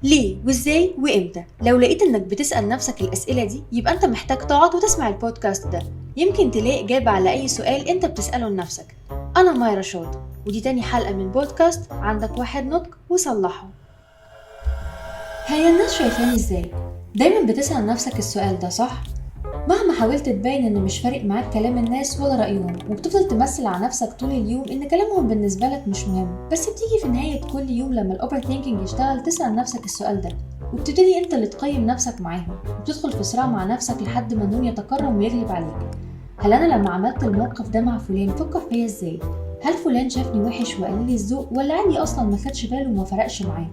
ليه وازاي وامتى؟ لو لقيت انك بتسأل نفسك الأسئلة دي يبقى انت محتاج تقعد وتسمع البودكاست ده، يمكن تلاقي إجابة على أي سؤال انت بتسأله لنفسك. أنا مايا رشاد، ودي تاني حلقة من بودكاست عندك واحد نضج وصلحه. هي الناس شايفاني ازاي؟ دايما بتسأل نفسك السؤال ده صح؟ مهما حاولت تبين ان مش فارق معاك كلام الناس ولا رأيهم، وبتفضل تمثل على نفسك طول اليوم ان كلامهم بالنسبة لك مش مهم، بس بتيجي في نهاية كل يوم لما ال overthinking يشتغل تسأل نفسك السؤال ده، وبتبتدي انت اللي تقيم نفسك معاهم، وبتدخل في صراع مع نفسك لحد ما النوم يتكرم ويغلب عليك. هل انا لما عملت الموقف ده مع فلان فكر فيا ازاي؟ هل فلان شافني وحش وقال لي الذوق، ولا عادي اصلا ما خدش باله وما فرقش معاه؟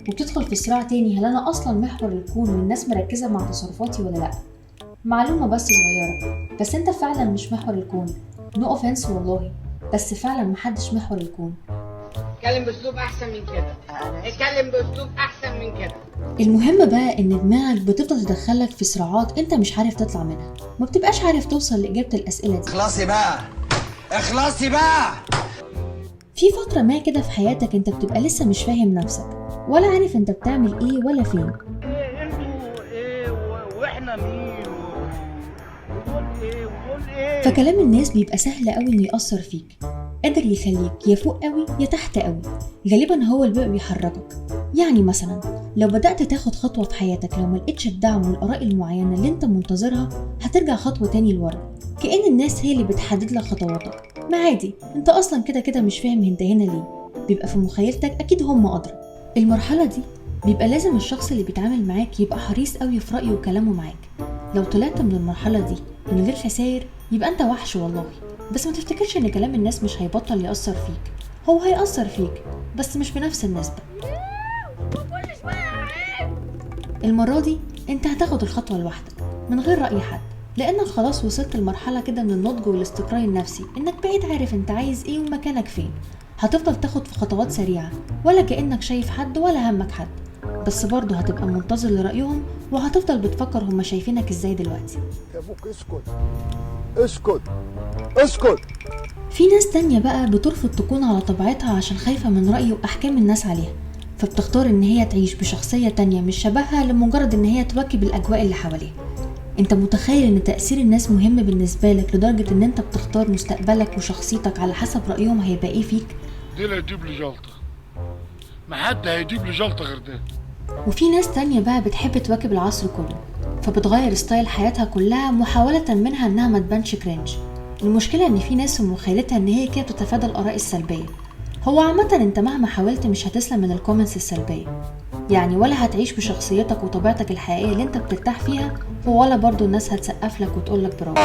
وبتدخل في صراع تاني، هل انا اصلا محور الكون والناس مركزة مع تصرفاتي ولا لا؟ معلومة بس صغيرة، بس انت فعلا مش محور الكون. no offense والله، بس فعلا محدش محور الكون. اتكلم باسلوب احسن من كده، اتكلم باسلوب احسن من كده. المهم بقى ان دماغك بتفضل تدخلك في صراعات انت مش عارف تطلع منها، ما بتبقاش عارف توصل لإجابة الأسئلة دي. اخلصي بقى، اخلصي بقى. في فترة ما كده في حياتك انت بتبقى لسه مش فاهم نفسك، ولا عارف انت بتعمل ايه ولا فين. ايه انتوا ايه واحنا مين ودول ايه ودول ايه. فكلام الناس بيبقى سهل قوي انه يأثر فيك، قادر يخليك يا فوق قوي يا تحت قوي. غالبا هو اللي بيبقى بيحركك. يعني مثلا لو بدأت تاخد خطوة في حياتك، لو ما لقيتش الدعم والآراء المعينة اللي انت منتظرها هترجع خطوة تاني لورا، كأن الناس هي اللي بتحدد لك خطواتك. ما عادي، انت اصلا كده كده مش فاهم انت هنا ليه، بيبقى في مخيلتك اكيد هم ادرى. المرحلة دي بيبقى لازم الشخص اللي بيتعامل معاك يبقى حريص قوي في رأيه وكلامه معاك. لو طلعت من المرحلة دي من غير خسائر يبقى انت وحش والله. بس ما تفتكرش ان كلام الناس مش هيبطل يأثر فيك، هو هيأثر فيك بس مش بنفس النسبة. المرة دي انت هتاخد الخطوة لوحدك من غير رأي حد، لانك خلاص وصلت لمرحلة كده من النضج والاستقرار النفسي، انك بقيت عارف انت عايز ايه ومكانك فين. هتفضل تاخد في خطوات سريعة ولا كأنك شايف حد ولا همك حد، بس برضه هتبقى منتظر لرأيهم وهتفضل بتفكر هما شايفينك ازاي دلوقتي. يا ابوك اسكت اسكت اسكت. في ناس تانية بقى بترفض تكون على طبيعتها عشان خايفة من رأي وأحكام الناس عليها، فبتختار إن هي تعيش بشخصية تانية مش شبهها لمجرد إن هي تواكب الأجواء اللي حواليها. أنت متخيل إن تأثير الناس مهم بالنسبة لك لدرجة إن أنت بتختار مستقبلك وشخصيتك على حسب رأيهم هيبقى إيه فيك؟ دي لا يجيب لي جلطة، ما حد هيجيب لي جلطة غير ده. وفي ناس تانية بقى بتحب تواكب العصر كله، فبتغير style حياتها كلها محاولة منها إنها ما تبانش cringe. المشكلة إن في ناس في مخيلتها إن هي كده بتتفادى الآراء السلبية. هو عامة أنت مهما حاولت مش هتسلم من ال comments السلبية، يعني ولا هتعيش بشخصيتك وطبيعتك الحقيقية اللي أنت بترتاح فيها، ولا برضو الناس هتسقف لك وتقول لك برافو.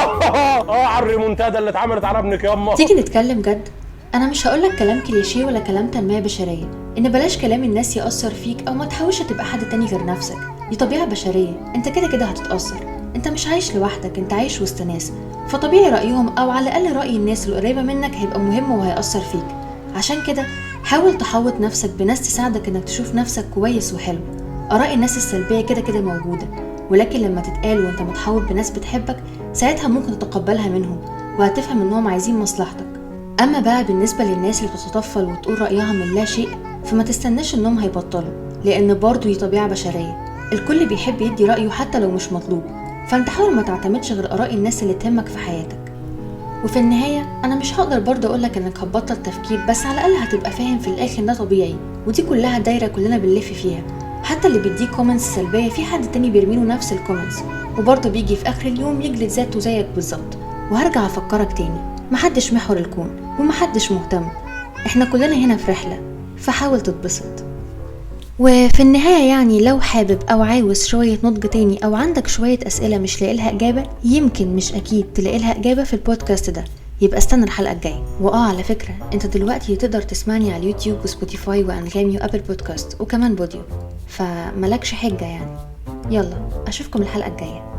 على الريمونتادا اللي اتعملت على ابنك ياما. تيجي نتكلم جد، أنا مش هقولك كلام كليشيه ولا كلام تنمية بشرية، إن بلاش كلام الناس يأثر فيك أو ما تحاولش تبقى حد تاني غير نفسك. دي طبيعة بشرية، أنت كده كده هتتأثر. أنت مش عايش لوحدك، أنت عايش وسط ناس، فطبيعي رأيهم أو على الأقل رأي الناس اللي قريبة منك هيبقى مهم وهيأثر فيك. عشان كده حاول تحوط نفسك بناس تساعدك إنك تشوف نفسك كويس وحلو. آراء الناس السلبية كده كده موجودة، ولكن لما تتقال وأنت متحوط بناس بتحبك ساعتها ممكن تتقبلها منهم وهتفهم إنهم عايزين مصلحتك. أما بقى بالنسبة للناس اللي بتتطفل وتقول رأيها من لا شيء، فما تستناش إنهم هيبطلوا، لأن برضو دي طبيعة بشرية، الكل بيحب يدي رأيه حتى لو مش مطلوب. فأنت حاول ما تعتمدش غير آراء الناس اللي تهمك في حياتك. وفي النهاية أنا مش هقدر برضو أقولك إنك هتبطل تفكير، بس على الأقل هتبقى فاهم في الآخر ده طبيعي، ودي كلها دايرة كلنا بنلف فيها. حتى اللي بيديك comments سلبية في حد تاني بيرميله نفس ال comments، وبرضه بيجي في آخر اليوم يجلد ذاته زيك بالظبط. وهرجع أفكرك تاني، محدش محور الكون ومحدش مهتم، احنا كلنا هنا في رحلة، فحاول تتبسط. وفي النهاية يعني لو حابب أو عاوز شوية نضج تاني أو عندك شوية أسئلة مش لاقي لها إجابة، يمكن مش أكيد تلاقي لها إجابة في البودكاست ده، يبقى استنى الحلقة الجاية. وآه على فكرة انت دلوقتي تقدر تسمعني على اليوتيوب وسبوتيفاي وأنغامي وأبل بودكاست وكمان بوديو، فملكش حجة يعني. يلا أشوفكم الحلقة الجاية.